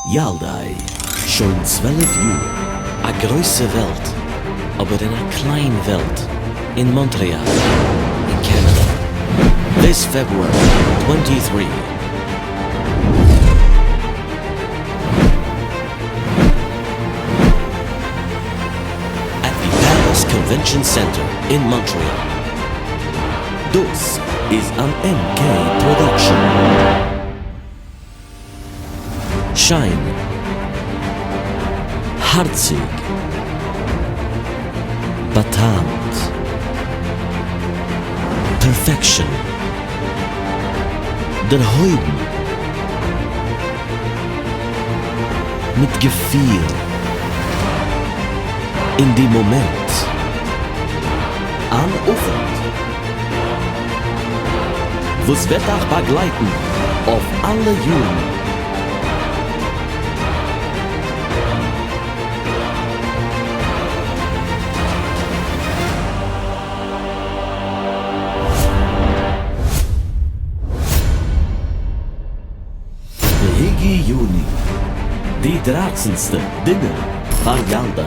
ילדי, שוין 12 יאר, א גרויסע וועלט, אבער אין א קליין וועלט, אין מאנטריאל, אין קענעדע. This February 23. At the Palace Convention Center אין מאנטריאל. דאס איז אן MK production. שיין. הארציג. באטאנט. Perfection. דערהויבן. מיט געפיל. אין די מאמענט. אן אווענט. וואס וועט אייך באגלייטן אויף אלע יארן. והגיע יוני, די דרייצנסטע דינער פאר ילדי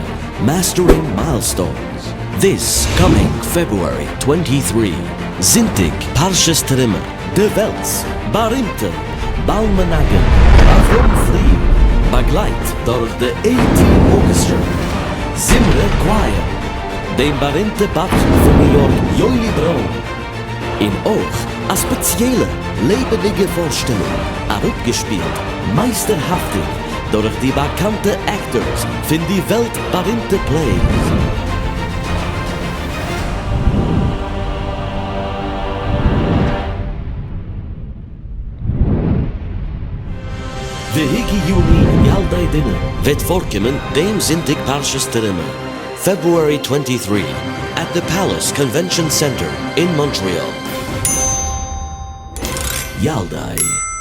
Mastering Milestones, this coming February 23, זונטאג פרשת תרומה, די וועלטס בארימטע בעל מנגן אברהם פריד באגלייט דורך די A-Team Orchestra, זמרה Choir, דעם בארימטע בדחן פון ניו יארק יואלי ברוין, און אויך א ספעציעלע לעבעדיגע פארשטעלונג אראפגעשפילט מייסטערהאפטיג דורך די באקאנטע actors פון די וועלט בארימטע plays. והגיע יוני ילדי דינער וועט פארקומען דעם זונטאג פרשת תרומה, February 23, at the Palace Convention Center אין מאנטריאל. ילדי.